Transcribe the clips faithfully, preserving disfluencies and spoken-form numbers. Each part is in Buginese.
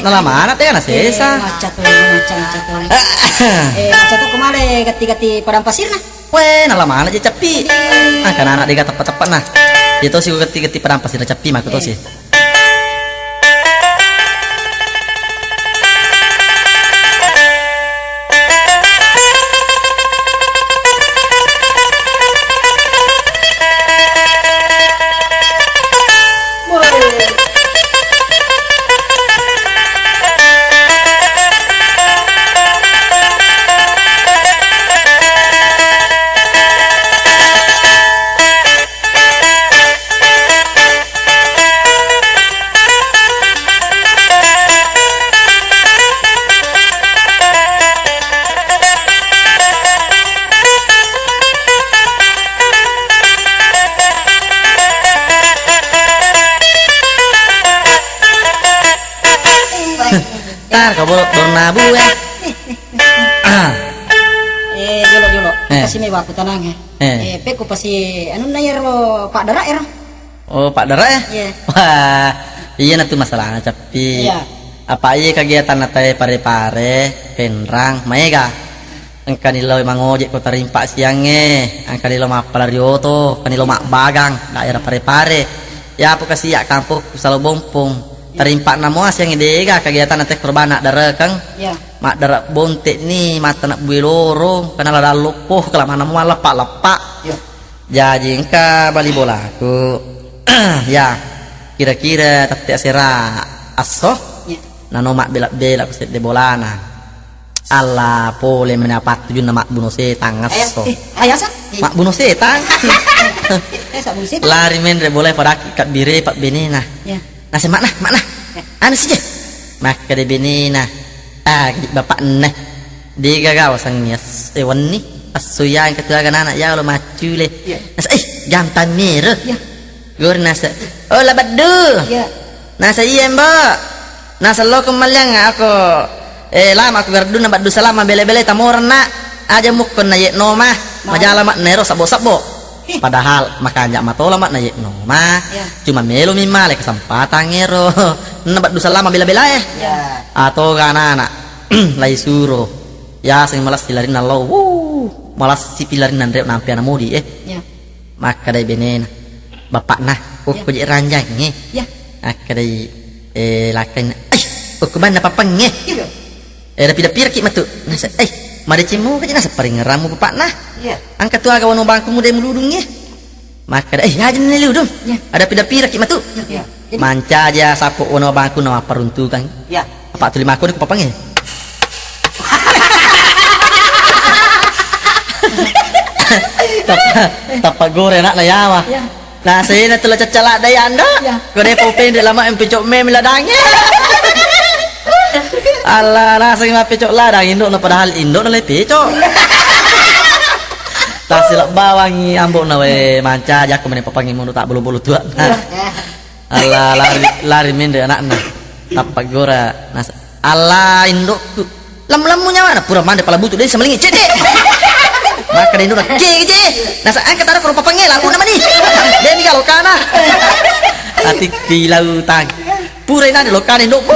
Nala mana tega na sesa. Eh, macca to, macca, macca to. Eh, macca to kumale gatti-gatti padang pasirna. Weh, nala mana je cappi. Angka anak dega tepat-tepat nah. Itu si gatti-gatti padang pasirna cappi mako to si. Tar, kabo dornabu ya. Eh, jolo, jolo. Eh. Kasi me waku tanang, eh. Eh. Eh, pekko pasi anunna iyaro paddara ero. Oh, paddara ya? Iya. Wah, iya natu masalahna cappi. Iya. Apa iya kegiatan natae pare-pare, penrang, maega. Engkani lao mangojek ko tarimpa siangnge, engkani lao mappalari oto, engkani lao mabbagang daerah pare-pare. Yapo kasi ya kampung ku Salo Bompong. Tarimpa namo siangnge dega kegiatan nate korban darekeng. Iya. Maddara bonte ni, mattana bue lorong, kana ladang loppo, kala manamo malleppa-leppa. Iya. Jaji engka bali bolaku. Ya, kira-kira tette asera asso. Iya. Nano mabbela-bela ku sedde bolana. Alla pole mena pattujunna mabbuno setang asso. Eh, eh, ayasa? Eh. Mabbuno setang. Eh, sabbuno setang. Lari menre bolai padaki kabbire pabbenena. Iya. Nase makna, makna. Iya. Anu sije. Makkeda benena. Ah, gidi bapakna. Dega gaga wasengngi as-, eh, wenni. Asso iya engka tu aga anak ya lo maccule. Iya. Nasa, eh, gantang mero. Iya. Gor nasa, oh, la Baddu. Iya. Nasa, iya, Mbok. Nasa, loko malliang ako, eh, lama aku gardunna Baddu Salama bele-bele tamorenna. Aja mukkon na yek noma. Mau. Majala mak nero sabbo-sabbo. Ih. Padahal makanja matola mak na yek noma. Iya. Cuma melo mi male kesempatan ero. Na Baddu Salama bela-bela eh. Iya. Atau ga anak-anak. Lai suro. Ya, seng malas silarinna lo. Wuh, malas sipilarinna nreo nampe ana modi eh. Iya. Makkedai benena, "Bapakna, okko je ranjangnge." Iya. Makkedai, eh, lakkainna, "Ai, okko banna papangnge." Iya. Eh, dapi-dapiraki matu. Nasa, "Ai, madeceng muka je nasa paringerammu bapakna." Iya. Engka tu aga wano bangku mude muludungnge. Makkeda, "Eh, aja ni ludung." Iya. Ada dapi-dapiraki matu. Iya. Jadi mancaja sappo wano bangku na mapparuntukang. Iya. Apa tuli makkoni ku papangnge? Tappa, tappa gore anakna yawa. Iya. Nasena tu la caccala dai ando. Iya. Ko de pau penre lama em pecok mem ladangnge. Allah, naseng ma pecok ladang indokna padahal indokna le pecok. Tasila bawangi ambokna we mancaja ko mene papangnge mono tak bulu-bulu tua. Iya. Allah, lari, lari menre anakna. Tappa gora. Nas-, Allah, indokku. Lammu-lammu nyawana, pura mande pala butu, de samalingi, cede. Makkeda indokna, "Ke, ke, je." Nasa, "Engka taro ko papangnge, labu namani." Deni galo kana. Ati pilau tang. Pura inane lo kana indokku.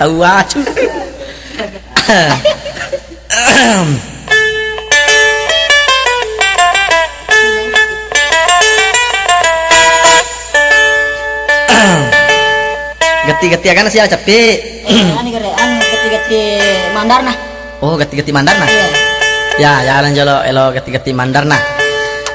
Tau acu. Gatti-gatti agana sia cappi. Eh, ani gare, anu gatti-gatti mandarna. Oh, gatti-gatti mandarna? Iya. Ya, jalan jolo elo gatti-gatti mandarna.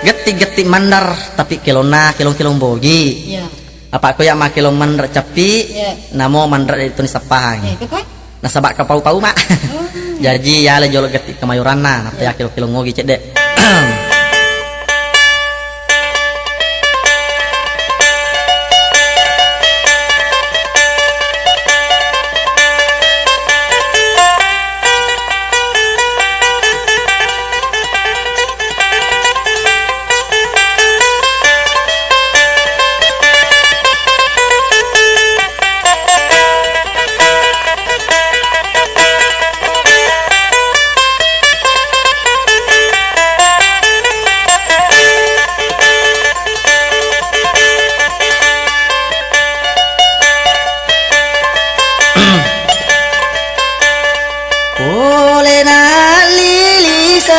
Gatti-gatti mandar, tapi kelonna, kelong-kelong bogi. Iya. Apa ko ya makelong manre cappi, iya, namo manre de toni sappahang. Eh, kekoi? Nasaba kapau-pau ma. Oh. Jaji yala jolo gatti kemayoranna, napa ya kelo-kelo ngogi cedde.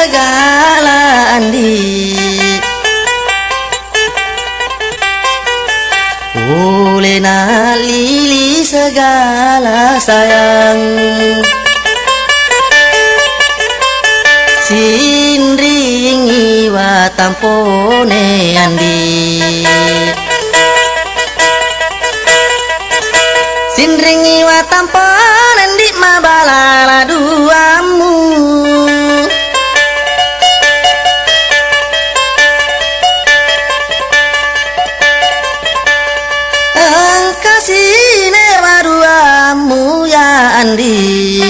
Segala andi. Ulena lili segala sayang. Sinringi watampone andi. Sinringi watampone andi mabalala duammu. Engka sinewa duammu ya andi.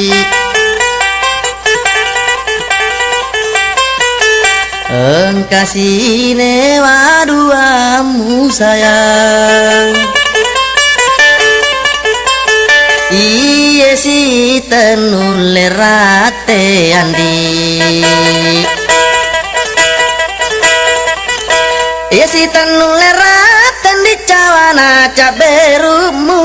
Engka sinewa duammu sayang. Iye sitennulle rate andi. Iye sitennulle rate andi cawana cabberummu.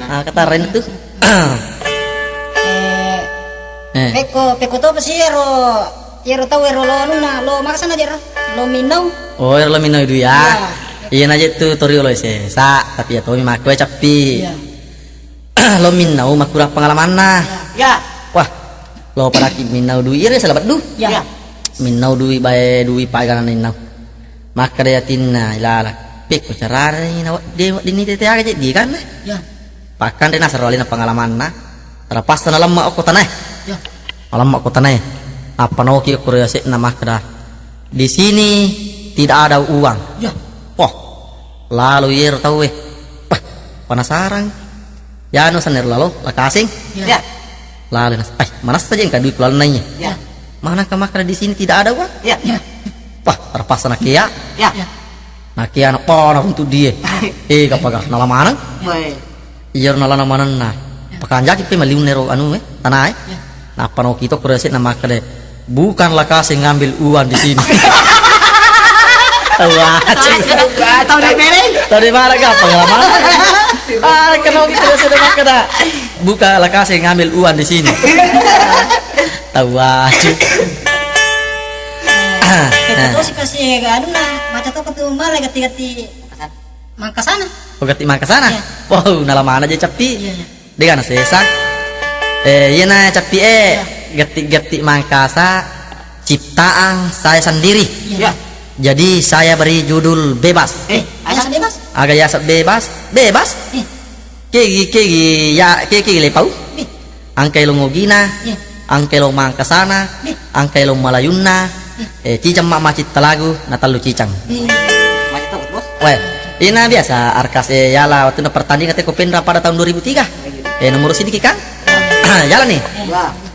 Ah, katarren tu. Eh, Eh. Pekko, pekko topa si ero, ero tau ero lo anunna, lo makasana jero, lo minnau. Oh, ero lo minnau dui ya. Iya. Iya naje tu toriolo sesa, tapi ya tomi makku cappi. Iya. Lo minnau makkura pengalamanna. Iya. Wah, lo padaki minnau dui ero sala beddu. Iya. Iya. Minnau dui bae dui pagana ninnau. Makkeda yatinna ilala, "Pekko carana ni nawedding, wedding ni tete aga jeddi kan?" Ya. Pakkanre nasaro alena pengalamanna, terpaksa nalemma okko tanae. Ya. Nalemma okko tanae. Nappa naoki okko ri ase'na makkeda, "Di sini tidak ada uang." Ya. Wah, lalo yero tauwe. Wah, penasaran. Yanu senner lalo, lakaseng. Ya. Ya. Lalo nas-, "Ai, manassa je engka duit ku lalenna iye." Ya. Mana engka makkeda di sini tidak ada uang? Ya. Ya. Wah, terpaksa nakea. Ya. Ya. Nakea na, oh, naruntuk die. Eh, kapaga, nala maneng? Baik. Iya, nala manenna. Ya. Pakanjaki pe maliunna ero anu, eh, tanae. Ya. Nappa naoki to kuro ase'na makkeda, "Bukan lakaseng ngambil uang di sini." Wah, tau de' bere. Tau de' mara ga pengalaman. Ah, kenapa gitu ya sudah makkeda. Bukan lakaseng ngambil uang di sini. Tau acu. Terus kasih anu na, maca to ketu male gati-gati Mangkasana. Oh, gati Mangkasana? Iya. Wow, nala mana je cappi. Iya, iya. Dega na sesa. Eh, iya na cappi, eh. Iya. Gati-gati Mangkasa ciptaan saya sendiri. Iya. Iya. Jadi saya beri judul Bebas. Eh, asa bebas? Aga yaseng bebas? Bebas. Eh. Kegi, kegi, ya, kegi, kegi lepau? Eh. Angka elong ogina, iya, angka elong Mangkasana, iya, angka elong Malayunna, iya, eh, cicang ma-, macitta lagu, na tellu cicang. Iya. Weh, ina biasa arkas, eh, yala wattunna pertandingan te ko Penra pada tahun dua ribu tiga. Eh, nomor sidiki kan? Yala ni. Iya.